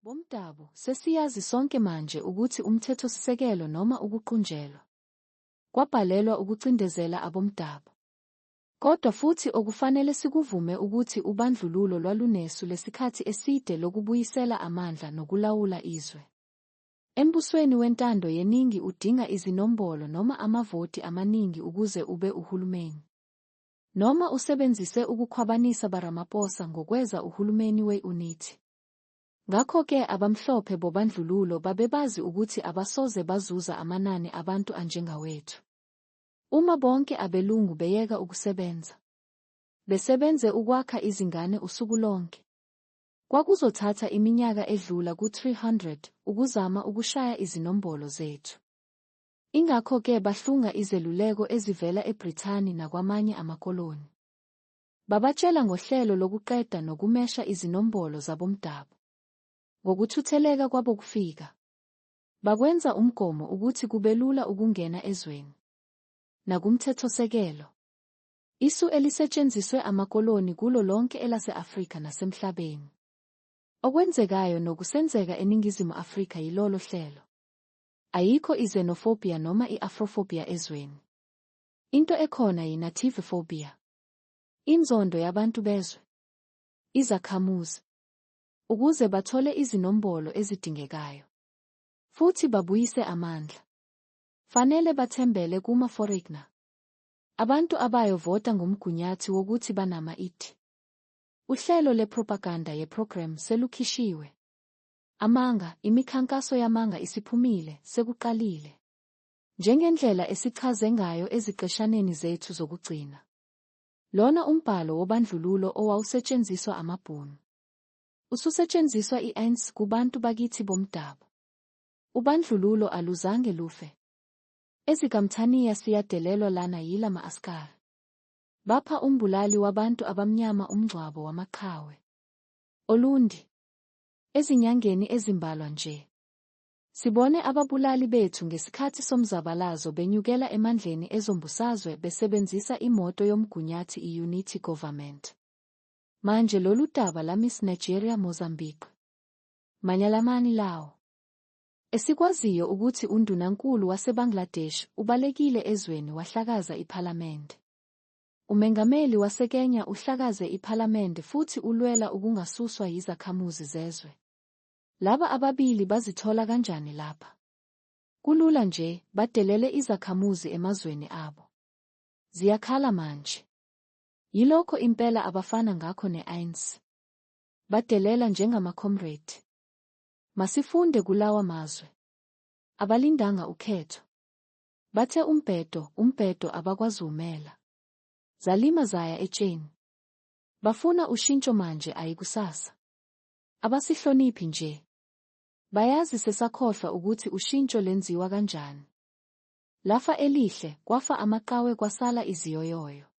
Bomdabu, sesiyazi sonke manje ukuthi umthethosisekelo noma ukuqunjelwa kwabhalelwa ukucindezela abomdabu. Kodwa futhi okufanele sikuvume ukuthi ubandlululo lwalunesu lesikhathi eside lokubuyisela amandla nokulawula izwe. Embusweni wentando yeningi udinga izinombolo noma amavoti amaningi ukuze ube uhulumeni. Noma usebenzise ukukhwabanisa baRamaphosa ngokweza uhulumeni we-unity. Ngakho-ke abamhlophe bobandlululo babebazi ukuthi abasoze bazuza amanani abantu anjengawethu. Uma bonke abelungu beyeka ukusebenza. Besebenze ukwakha izingane usuku lonke. Kwakuzothatha iminyaka edlula ku-300 ukuzama ukushaya izinombolo zethu. Ingakho-ke bahlunga izeluleko ezivela eBrithani nakwamanye amakoloni. Babatshela ngohlelo lokuqeda nokumesha izinombolo zabomdabu. Ngokuthutheleka kwabokufika. Bakwenza umgomo ukuthi kubelula ukungena ezweni. Nakumthethosekelo. Isu elisetshenziswe amakoloni kulo lonke elase-Afrika nasemhlabeni. Okwenzekayo nokusenzeka eNingizimu Afrika yilolo hlelo. Ayikho i-xenophobia noma i-afrophobia ezweni. Into ekhona yi-nativephobia. Inzondo yabantu bezwe. Izakhamuzi. Ukuze bathole izinombolo ezidingekayo. Futhi babuyise amandla. Fanele bathembele kuma foreigner. Abantu abayo vota ngomgunyathi wokuthi banama ID. Uhlelo lepropaganda yeprogram selukhishiwe. Amanga, imikhankaso yamanga isiphumile, sekuqalile. Njengendlela esichaze ngayo eziqeshaneni zethu zokugcina. Lona umbhalo wobandlululo owawusetshenziswa amaBhunu. Ususetshenziswa i-ANC kubantu bakithi bomdabu. Ubandlululo aluzange lufe. EzikaMthaniya siyadelelwa lana yila ma-askari. Bapha umbulali wabantu abamnyama umngcwabo wamaqhawe. Olundi. Ezinyangeni ezimbalwa nje. Sibone ababulali bethu ngesikhathi somzabalazo benyukela emandleni ezombusazwe besebenzisa imoto yomgunyathi i-Unity Government. Manje lolu daba la Miss Nigeria Mozambique. Manyalamani lawo. Esikwaziyo ukuthi undunankulu waseBangladesh ubalekile ezweni wahlakaza iphalamende. Umengameli waseKenya uhlakaze iphalamende futhi ulwela ukungasuswa yizakhamuzi zezwe. Laba ababili bazithola kanjani lapha? Kulula nje, badelele izakhamuzi emazweni abo. Ziyakhala manje. Yilokho impela abafana ngakho ne-ANC. Badelela njengamakhomredi. Masifunde kulawa mazwe. Abalindanga ukhetho. Bathe umbhedo, umbhedo abakwaziwumela. Zalima zaya etsheni. Bafuna ushintsho manje ayikusasa. Abasihloniphi nje. Bayazi sesakhohlwa ukuthi ushintsho lenziwa kanjani. Lafa elihle, kwafa amaqhawe kwasala iziyoyoyo.